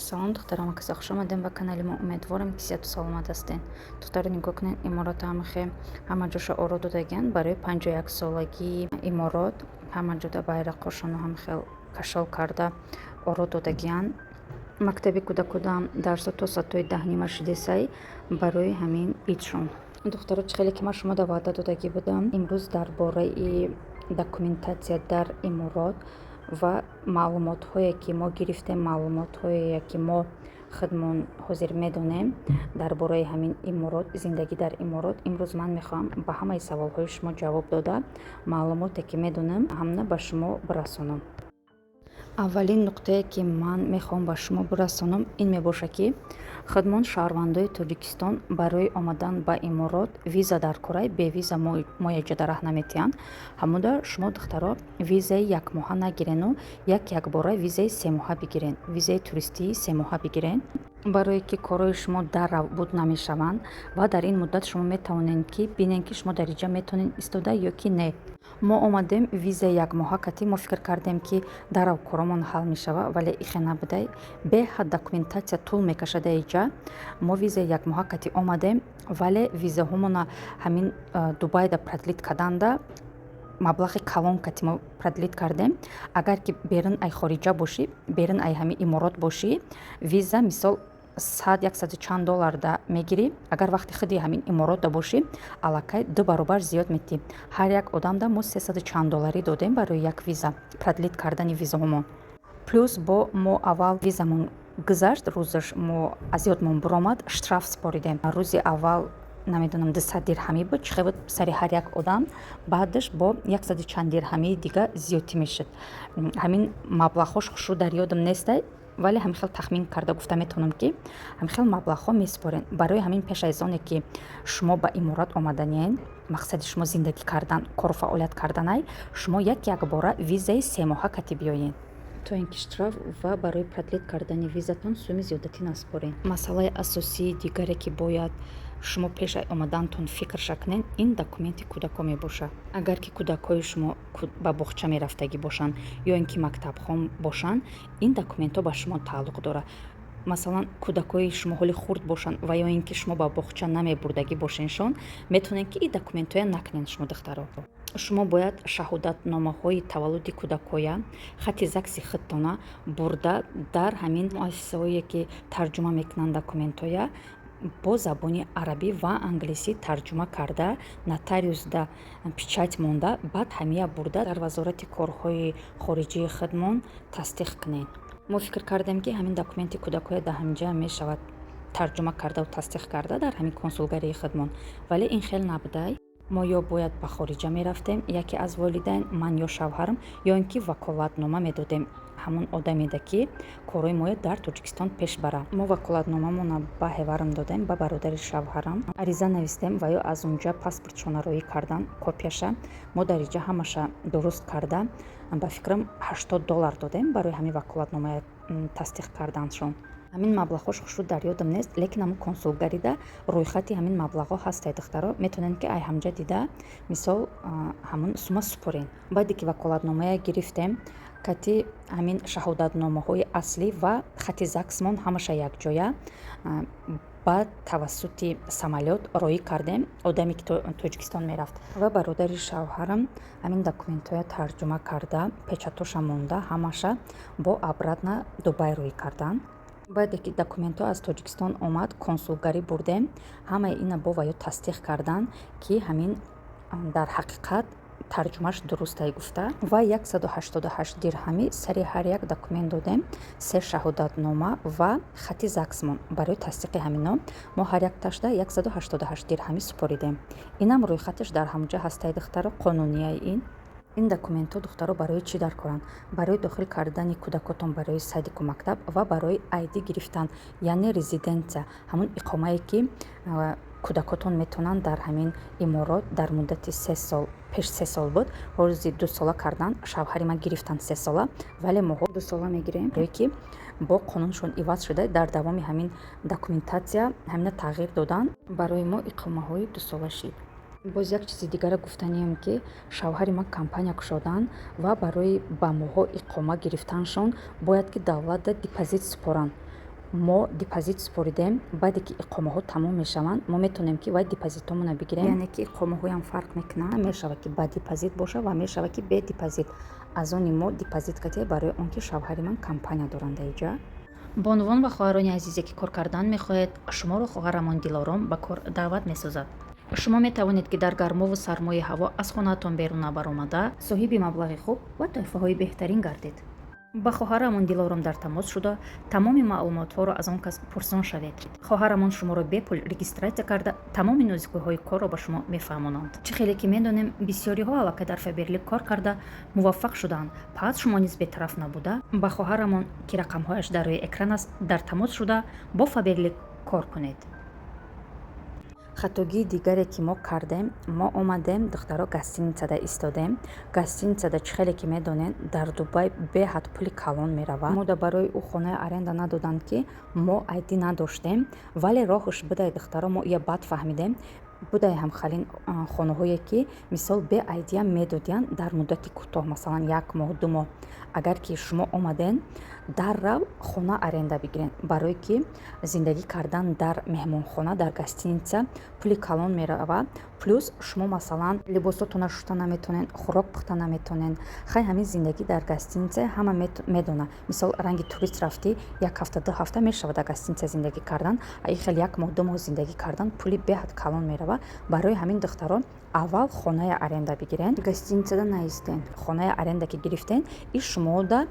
Салом, духтарам, каса хуш омадем ба канали мо. Умедворам, ки сиҳату саломат ҳастед. Духтаро, нигоҳ кунед, иморот ҳамахе ҳама ҷоша оро додагианд барои 51-солагии иморот. Ҳама ҷода байрақҳошоно ҳамхел кашол карда оро додагианд. Мактаби кӯдакодам дарсо то соатҳои 10:30 шидесай барои ҳамин идшон. Духтаро, чӣ хеле ки ман шумода ваъда додагӣ будам, имрӯз дар бораи документация дар иморот ва маълумотҳое, ки мо гирифтем, маълумотҳое, ки мо худмон ҳозир медонем дар бораи ҳамин иморот, зиндагӣ дар иморот, имрӯз ман мехоҳам ба ҳамаи саволҳои шумо ҷавоб дода, маълумоте, ки медонам, ҳамна ба шумо бирасонам. Аввалин нуқтае, ки ман мехоҳам ба шумо бирасонам, ин мебошад, ки худмон, шаҳрвандои Тоҷикистон, барои омадан ба иморот виза дар корай. Бе виза мо яҷода раҳ наметиҳанд. Ҳамуда шумо, духтаро, визаи якмоҳа нагирену як якбора визаи 3 моҳа бигирен, визаи туристии 3 моҳа бигирен, барое ки корҳои шумо даррав буд намешаванд ва дар ин муддат шумо метавонед, ки бинед, ки шумо дар инҷа метавонед истода ё ки не. Мо омадем визаи якмоҳа катӣ, мо фикр кардем, ки даррав коромон ҳал мешавад, вале ихе набудай. Беҳад документация тӯл мекашад иҷа. Мо визаи якмоҳа катӣ омадем, вале визаҳомона ҳамин Дубайда продлить карданда маблағи калон кати мо продлить кардем. Агар ки берун ай хориҷа бошӣ, берун ай ҳамин иморот бошӣ, виза, мисол, сад, яксаду чанд долларда мегирӣ. Агар вақти худи ҳамин иморотда бошӣ, аллакай ду баробар зиёд метӣ. Ҳар як одамда мо сесаду чанд долларӣ додем барои як виза, продлить кардани визаҳомон. Плюс бо мо аввал визамон гузашт, рӯзаш мо аз ёдмон буромад, штраф супоридем. Рӯзи аввал, намедонам, 200 дирҳамӣ буд, чӣ хел буд сари ҳар як одам, баъдаш бо яксаду чанд дирҳамии дига зиёдтӣ мешуд. Ҳамин маблағҳош хушрӯ дар ёдам нестай, вале ҳамин хел тахмин карда гуфта метавонам, ки ҳамин хел маблағҳо месупорем. Барои ҳамин пеш аз оне ки шумо ба иморат омаданиен, мақсади шумо зиндагӣ кардан, кору фаъолият карданай, шумо як якбора визаи 3 моҳа кати биёед, то ин ки штраф ва барои продлить кардани визатон суми зиёдатӣ насупоред. Масъалаи асосии дигаре, ки бояд шумо пеш аз омадантон фикрша кунед, ин документи кӯдакҳо мебошад. Агар ки кӯдакҳои шумо ба боғча мерафтагӣ бошанд ё ин ки мактабхон бошанд, ин документҳо ба шумо тааллуқ дорад. Масалан, кӯдакҳои шумо ҳоли хурд бошанд ва ё ин ки шумо ба боғча намебурдагӣ бошеншон, метавонед, ки ин документҳоя накунед. Шумо, духтаро, шумо бояд шаҳодатномаҳои таваллуди кӯдакҳоя, хати ЗАГСи худтона бурда, дар ҳамин муассисаҳое, ки тарҷума мекунанд документҳоя, бо забони арабӣ ва англисӣ тарҷума карда, нотариусда печать монда, баъд ҳамия бурда дар Вазорати корҳои хориҷии худмон тасдиқ кунед. Мо фикр кардем, ки ҳамин документи кӯдакҳоя дар ҳаминҷа мешавад тарҷума кардаву тасдиқ карда дар ҳамин консулгарии худмон, вале ин хел набудай. Мо ё бояд ба хориҷа мерафтем, яке аз волидайн, ман ё шавҳарам, ё ин ки ваколатнома медодем ҳамон одамеда, ки корҳои моя дар Тоҷикистон пеш бара. Мо ваколатномамона ба ҳеварам додем, ба бародари шавҳарам. Ариза навистем ва ё аз унҷа паспортшона роӣ кардан, копияша. Мо дар инҷа ҳамаша дуруст карда, ба фикрам, 80 доллар додем барои ҳамин ваколатномаи тасдиқ карданшон. Ҳамин маблағҳош хушрӯ дар ёдам нест, лекин ҳамун консулгарида рӯйхати ҳамин маблағҳо ҳастай. Духтаро, метавонед, ки ай ҳамҷа дида, мисол, ҳамун сума супоред. Баъде ки ваколатномая гирифтем, кати ҳамин шаҳодатномаҳои аслӣ ва хати ЗАГСмон ҳамаша якҷоя баъд тавассути самолёт роӣ кардем. Одаме, ки Тоҷикистон мерафт, ва бародари шавҳарам ҳамин документҳоя тарҷума карда, печатоша монда, ҳамаша бо обратно Дубай роӣ карданд. Баъде ки документҳо аз Тоҷикистон омад, консулгарӣ бурдем, ҳамаи ина бо ваё тасдиқ карданд, ки ҳамин дар ҳақиқат тарҷумаш дурустай гуфта, ва 188 дирҳамӣ сари ҳар як документ додем: се шаҳодатнома ва хати ЗАГСмон. Барои тасдиқи ҳамино мо ҳар якташда 188 дирҳамӣ супоридем. Инам рӯйхаташ дар ҳамҷа ҳастай, духтаро, қонунияи ин. Ин документҳо, духтаро, барои чӣ даркоранд? Барои дохил кардани кӯдакотон барои садику мактаб ва барои ID гирифтан, яъне резиденция, ҳамун иқомае, ки кӯдакотон метавонанд дар ҳамин иморот дар муддати 3 сол. Пеш 3 сол буд, ҳози 2 сола кардан. Шавҳари ман гирифтанд 3 сола, вале моҳо 2 сола мегирем, барое ки бо қонуншон иваз шуда, дар давоми ҳамин документация ҳамина тағйир доданд, барои мо иқомаҳои 2 сола шид. Боз як чизи дигара гуфтанием, ки шавҳари ман компания кушоданд ва барои ба моҳо иқома гирифтаншон бояд ки давлатда депозит супоранд. Мо депозит супоридем. Баъде ки иқомаҳо тамом мешаванд, мо метавонем, ки вай депозитҳомона бигирем. Яъне ки иқомаҳоям фарқ мекунанд. Мешавад, ки ба депозит бошад, ва мешавад, ки бе депозит. Аз они мо депозит кардем, барои он ки шавҳари ман компания доранд даиҷа. Бонувон ва хоҳарони азизе, ки кор кардан мехоҳед, шуморо хоҳарамон Дилором ба кор даъват месозад. Шумо метавонед, ки дар гармову сармои ҳаво аз хонаатон берун набаромада, соҳиби маблағи хуб ва тӯҳфаҳои беҳтарин гардед. Ба хоҳарамон Дилором дар тамос шуда, тамоми маълумотҳоро аз он кас пурсон шавед. Хоҳарамон шуморо бепул регистрация карда, тамоми нозикиҳои корро ба шумо мефаҳмонанд. Чӣ хеле ки медонем, бисёриҳо аллакай дар Фаберлик кор карда, муваффақ шудаанд. Пас шумо низ бетараф набуда, ба хоҳарамон, ки рақамҳояш дар рӯи экран аст, дар тамос шуда, бо Фаберлик кор кунед. Хатогии дигаре, ки мо кардем: мо омадем, духтаро, гостиницада истодем. Гостиницада, чӣ хеле ки медонед, дар Дубай беҳад пули калон меравад. Мода барои ӯ хонаи аренда надоданд, ки мо айди надоштем. Вале роҳаш будай, духтаро, мо ия бад фаҳмидем. Будай ҳамхалин хонаҳое, ки мисол бе айдиам медодиянд дар муддати кӯтоҳ, масалан, як моҳ, 2 моҳ. Агар ки шумо омаден, даррав хона аренда бигирен, барое ки зиндагӣ кардан дар меҳмонхона, дар гостиница пули калон меравад. Плюс шумо, масалан, либосотонро шуста наметонен, хӯрок пухта наметонен. Хай, ҳамин зиндагӣ дар гостиница ҳама медонад. Мисол, ранги турист рафтӣ, як ҳафта, 2 ҳафта мешавад дар гостиница зиндагӣ кардан, а ин хел як моҳ, 2 моҳ зиндагӣ кардан пули беҳад калон меравад. Барои ҳамин, духтарон, аввал хонаи аренда бигирен, гостиницада наистен. Хонаи аренда ки гирифтен, и шумода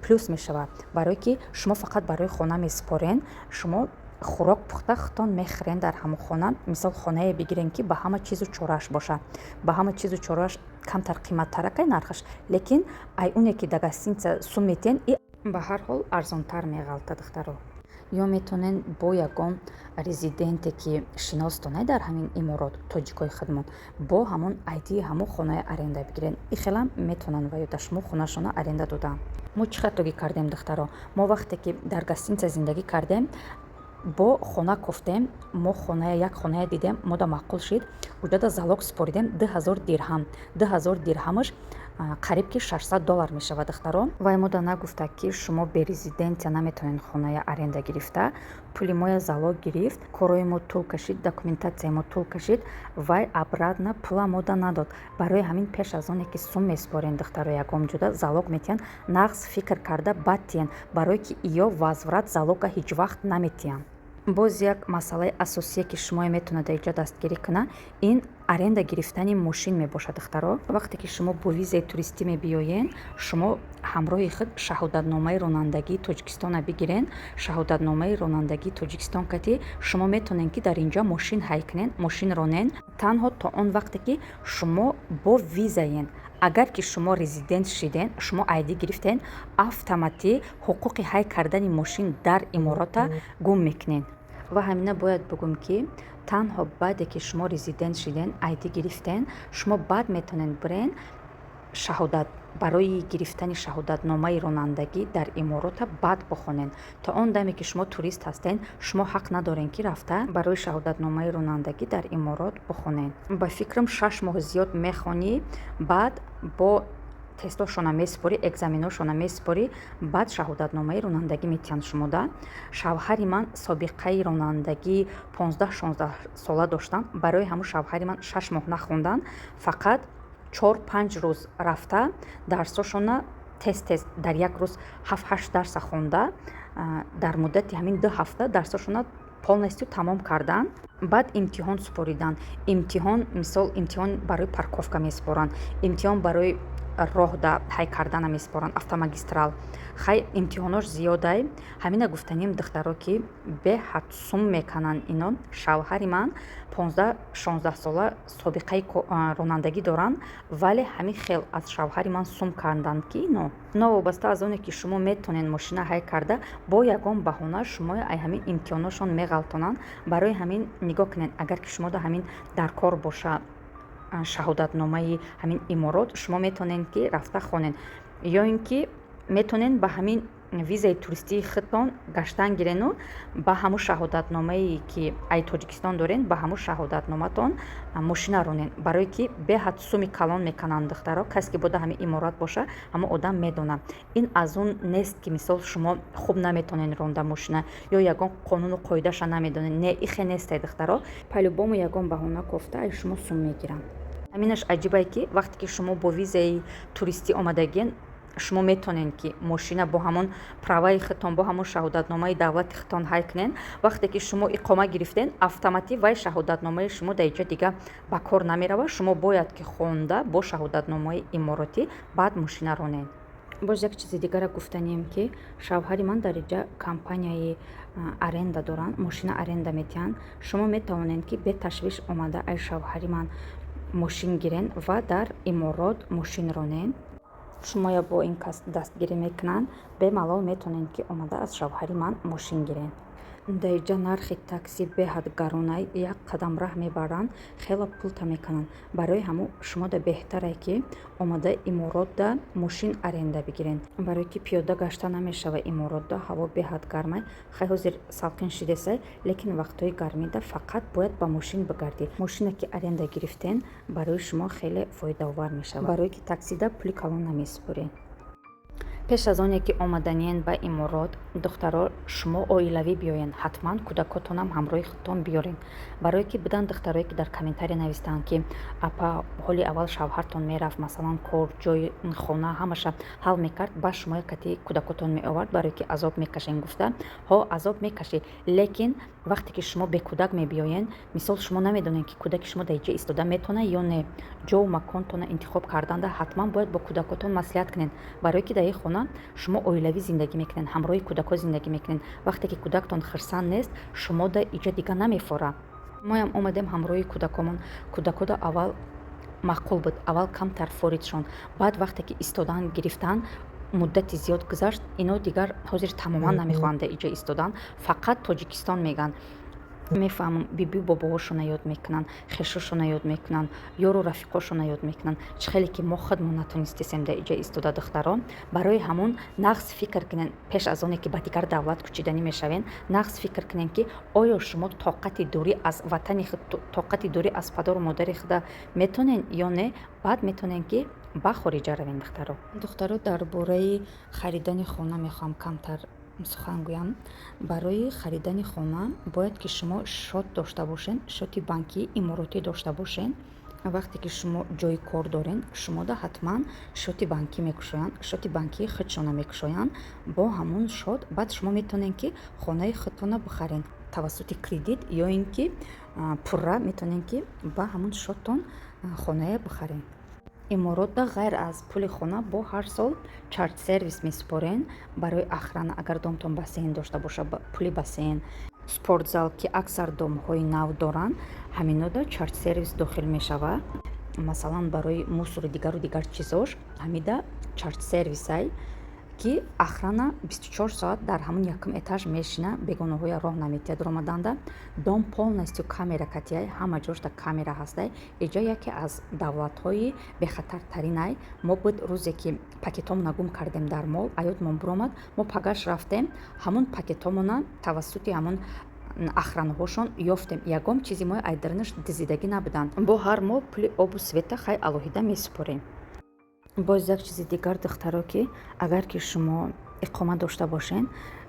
плюс мешавад, барое ки шумо фақат барои хона месупорен, шумо хӯрок пухта худтон мехӯрен дар ҳамон хона. Мисол, хонае бигирен, ки ба ҳама чизу чорааш бошад. Ба ҳама чизу чорааш камтар қиматтаракай нархаш, лекин ай оне ки дар гостиница сум метиҳен, и ба ҳар ҳол арзонтар меғалта, духтаро. Ё метавонед бо ягон резиденте, ки шинос донед дар ҳамин иморот, тоҷикои худмон, бо ҳамон айдии ҳамон хонаи аренда бигирен. И хелам метавонанд ва ё дар шумо хонашона аренда додаанд. Мо чӣ хатогӣ кардем, духтаро? Мо вақте ки дар гостиница зиндагӣ кардем, бо хона кофтем. Мо хоная, як хонае дидем, мода маъқул шид. Уҷода залог супоридем 2000 дирҳам. 2000 дирҳамаш қариб ки 600 доллар мешавад, духтаро. Вай мода нагуфта, ки шумо бе резиденция наметавонед хонаи аренда гирифта. Пули моя залог гирифт, корои мо тӯл кашид, документатсияи мо тӯл кашид, вай обратно пула мода надод. Барои ҳамин, пеш аз оне ки сум месупорен, духтаро, ягон ҷуда залог метиҳанд, нағз фикр карда бад тиҳанд, барое ки иё возврат залога ҳеҷ вақт наметиҳанд. Боз як масъалаи асосие, ки шумоя метавонад дар инҷо дастгирӣ кунад, ин аренда гирифтани мошин мебошад, духтаро. Вақте ки шумо бо визаи туристӣ мебиёед, шумо ҳамроҳи худ шаҳодатномаи ронандагии Тоҷикистона бигирен. Шаҳодатномаи ронандагии Тоҷикистон кати шумо метавонед, ки дар инҷо мошин ҳай кунед, мошин ронен, танҳо то он вақте ки шумо бо визаен. Агар ки шумо резидент шиден, шумо айдӣ гирифтен, автоматӣ ҳуқуқи ҳай кардани мошин дар иморота гум мекунед. Ва ҳамина бояд бигӯм, ки танҳо баъде ки шумо резидент шиден, айдӣ гирифтен, шумо баъд метавонед бирен, шаҳодат барои гирифтани шаҳодатномаи ронандагӣ дар иморота баъд бихонед. То он даме ки шумо турист ҳастен, шумо ҳақ надоред, ки рафта барои шаҳодатномаи ронандагӣ дар иморот бихонед. Ба фикрам, 6 моҳ зиёд мехонӣ, баъд бо тестошона месупорӣ, экзаменошона месупорӣ, баъд шаҳодатномаи ронандагӣ метиҳанд шумода. Шавҳари ман собиқаи ронандагии 15-16 сола доштанд. Барои ҳамун шавҳари ман 6 моҳ нахонданд, фақат 4-5 рӯз рафта, дарсошона тез тез дар як рӯз ҳафт ҳашт дарса хонда, дар муддати ҳамин 2 ҳафта дарсошона полностью тамом карданд. Баъд имтиҳон супориданд. Имтиҳон, мисол, имтиҳон барои парковка месупоранд, имтиҳон барои роҳда ҳай кардана месупоранд, автомагистрал. Хай, имтиҳонош зиёдай. Ҳамина гуфтанем, духтаро, ки беҳад сум мекананд ино. Шавҳари ман 15-16 сола собиқаи ронандагӣ доранд, вале ҳамин хел аз шавҳари ман сум карданд, ки ино, новобаста аз оне ки шумо метавонед мошина ҳай карда, бо ягон баҳона шуморо ай ҳамин имтиҳоношон меғалтонанд. Барои ҳамин нигоҳ кунед, агар ки шумода ҳамин дар кор боша, шаҳодатномаи ҳамин иморот, шумо метавонед, ки рафта хонед, ё ин ки метавонед ба ҳамин. Визаи туристии худтон гаштан гирену ба ҳамун шаҳодатномае, ки ай Тоҷикистон дорен, ба ҳамун шаҳодатноматон мошина ронен, барое ки беҳад суми калон мекунанд, духтаро. Касе ки бода ҳамин Иморат боша, ҳамон одам медонад. Ин аз он нест, ки мисол шумо хуб наметонен ронда мошина ё ягон қонуну қоидаша намедонед. Не, ихе несте, духтаро. По-любому ягон баҳона кофта ай шумо сум мегиранд. Ҳаминаш аҷибае, ки вақте ки шумо бо визаи туристӣ омадагиен, шумо метонед, ки мошина бо ҳамон праваи худтон, бо ҳамон шаҳодатномаи давлати худтон ҳай кунед. Вақте ки шумо иқома гирифтен, автоматӣ вай шаҳодатномаи шумо дар иҷа дига ба кор намеравад. Шумо бояд ки хонда бо шаҳодатномаи иморотӣ баъд мошина ронед. Боз як чизи дигара гуфтанием, ки шавҳари ман дар иҷа компанияи аренда доранд, мошина аренда метиҳанд. Шумо метавонед, ки беташвиш омада ай шавҳари ман мошин гирен ва дар Иморот мошин ронен. Шумоя бо ин кас дастгирӣ мекунанд. Бемалол метавонед, ки омада аз шавҳари ман мошин гирен. Дар иҷа нархи такси беҳад гаронай. Як қадам раҳ мебаранд, хело пулта мекунанд. Барои ҳамун шумода беҳтаре, ки омада Иморотда мошин аренда бигирен, барое ки пиёда гашта намешава. Иморотда ҳаво беҳад гармай. Хай, ҳозир салқин шидесай, лекин вақтҳои гармида фақат бояд ба мошин бигардӣ. Мошине ки аренда гирифтен, барои шумо хеле фоидаовар мешавад, барое ки таксида пули калон намесупоред. Пеш аз оне ки омаданиен ба Иморот, духтаро, шумо оилавӣ биёен, ҳатман кӯдакотонам ҳамроҳи худтон биёрен, барое ки буданд духтарое, ки дар комментария навистанд, ки апа, ҳоли аввал шавҳартон мерафт, масалан, кор, ҷои хона, ҳамаша ҳал мекард, баъд шумо якати кӯдакотон меовард, барое ки азоб мекашен гуфта. Ҳо, азоб мекашед, лекин вақте ки шумо бекӯдак мебиёен, мисол, шумо намедонед, ки кӯдаки шумо дар иҷа истода метавонад ё не. Ҷову маконтонро интихоб карданда ҳатман бояд бо кӯдакотон маслиҳат кунед, барое ки дар ин хона шумо оилавӣ зиндагӣ мекунед, ҳамроҳи кӯдакҳо зиндагӣ мекунед. Вақте ки кӯдактон хирсанд нест, шумо дар иҷа дига намефора. Моям омадем ҳамроҳи кӯдакомон. Кӯдакода аввал маъқул буд, аввал камтар форидшон, баъд вақте ки истодан гирифтанд, муддати зиёд гузашт, ино дигар ҳозир тамоман намехоҳанд дар иҷа истодан, фақат Тоҷикистон мегӯянд. Мефаҳмам, бибию бобоҳошона ёд мекунанд, хешошона ёд мекунанд, ёру рафиқошона ёд мекунанд. Чӣ хеле ки мо худмон натонистесем дар иҷа истода, духтарон. Барои ҳамун нағз фикр кунед, пеш аз оне ки ба дигар давлат кӯчиданӣ мешавед, нағз фикр кунед, ки оё шумо тоқати дурӣ аз ватани худ, тоқати дурӣ аз падару модари худа метонед ё не, баъд метонед, ки ба хориҷа равем, духтаро. Духтаро, дар бораи харидани хона мехоҳам камтар сухан гӯям. Барои харидани хона бояд ки шумо счёт дошта бошед, счёти банкии иморотӣ дошта бошед. Вақте ки шумо ҷои кор доред, шумода ҳатман счёти банкӣ мекушоянд, счёти банкии худшона мекушоянд. Бо ҳамун счёт баъд шумо метавонед, ки хонаи худтонро бихаред тавассути кредит ё ин ки пурра метавонед, ки ба ҳамун счёттон хонае бихаред. Иморотда ғайр аз пули хона бо ҳар сол charge сервис месупорен барои охрана, агар домтон бассейн дошта боша, пули бассейн, спортзал, ки аксар домҳои нав доранд, ҳаминода charge сервис дохил мешавад. Масалан, барои мусору дигару дигар чизош ҳамида charge сервисай, ки охрана 24 соат дар ҳамун якум этаж мешина, бегонаҳоя роҳ наметиҳад ромаданда. Дом полностью камера катияй, ҳама ҷошта камера ҳастай. Иҷа яке аз давлатҳои бехатартаринай. Мо буд рӯзе, ки пакетҳомона гум кардем дар мол, аёдмон буромад, мо пагаш рафтем, ҳамун пакетҳомона тавассути ҳамун охранаҳошон ёфтем. Ягон чизи мои айдаринаш дизидагӣ набуданд. Бо ҳар моҳ пули обу света хай алоҳида месупорем. Боз як чизи дигар, духтаро, ки агар ки шумо иқома дошта бошед,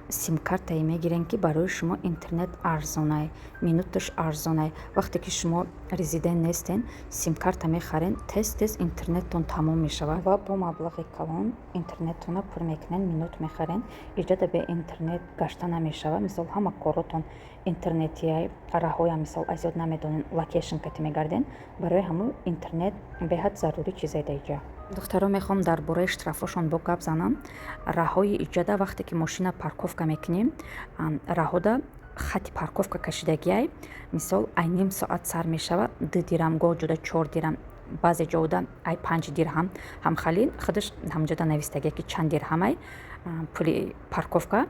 симкартае мегирем, ки барои шумо интернет арзонай, минуташ арзонай. Вақте ки шумо резидент нестен, симкарта мехарен, тез тез интернеттон тамом мешавад ва бо маблағи калон интернеттона пур мекунен, минут мехарен. Иҷода бе интернет гашта намешавад. Мисол, ҳама коротон интернетия, раҳоя, мисол, аз ёд намедонен, location кати мегарден. Барои ҳамун интернет беҳад зарурӣ чизе дар иҷа. Духтаро, мехоҳам дар бораи штрафҳошон бо гап занам. Раҳои иҷода вақте ки мошина парковка мекунем, раҳода хати парковка кашидагиай. Мисол, ай ним соат сар мешавад, 2 дирам, гоҳ ҷуда 4 дирам, баъзе ҷода ай 5 дирҳам. Ҳамхали худаш ҳамҷода навистагия, ки чанд дирҳамай пули парковка.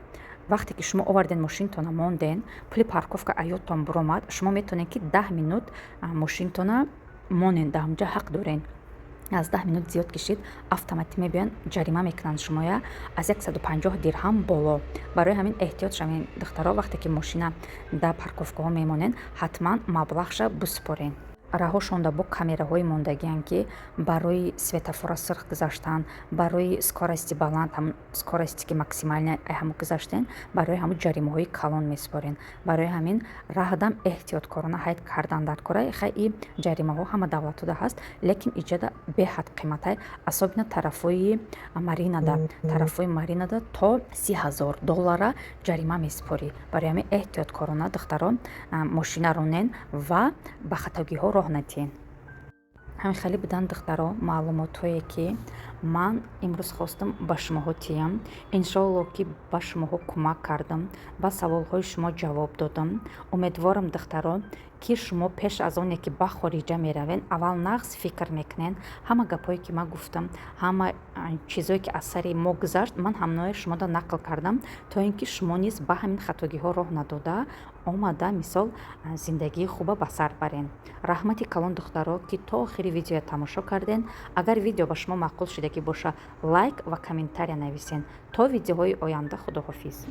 Вақте ки шумо оварден, мошинтона монден, пули парковка аёдтон буромад, шумо метавонед, ки 10 минут мошинтона монен, дар ҳамҷа ҳақ дорен. Аз 10 минут зиёд кишид, автоматӣ мебиёянд, ҷарима мекунанд шумоя аз 150 дирҳам боло. Барои ҳамин эҳтиёт шавед, духтаро. Вақте ки мошина дар парковкаҳо мемонед, ҳатман маблағша бисупоред. Раҳошонда бо камераҳои мондагианд, ки барои светофора сурх гузаштан, барои скорости баланд, ҳамн скорости ки максимальный ҳамо гузаштен, барои ҳамун ҷаримаҳои калон месупорен. Барои ҳамин раҳдам эҳтиёткорона ҳайд кардан дар кора. Хай, и ҷаримаҳо ҳама давлатода ҳаст, лекин иҷада беҳад қиматай, особенно тарафҳои Маринада. Тарафҳои Маринада то 30 000 доллара ҷарима месупорӣ. Барои ҳамин эҳтиёткорона, духтаро, мошина ронен ва ба хатогиҳо роҳ надиҳен. Ҳамин хеле буданд, духтаро, маълумотҳое, ки ман имрӯз хостам ба шумоҳо тиям. Иншоалло, ки ба шумоҳо кӯмак кардам, ба саволҳои шумо ҷавоб додам. Умедворам, духтаро, ки шумо пеш аз оне ки ба хориҷа меравед, аввал нағз фикр мекунед. Ҳама гапҳое, ки ман гуфтам, ҳама чизое, ки аз сари мо гузашт, ман ҳамнои шумода нақл кардам, то ин ки шумо низ ба ҳамин хатогиҳо роҳ надода, омада, мисол, зиндагии хуба ба сар барен. Раҳмати калон, духтаро, ки то охири видеоя тамошо карден. Агар видео ба шумо маъқул шудагӣ боша, лайк ва комментария нависен. То видеоҳои оянда, худоҳофиз.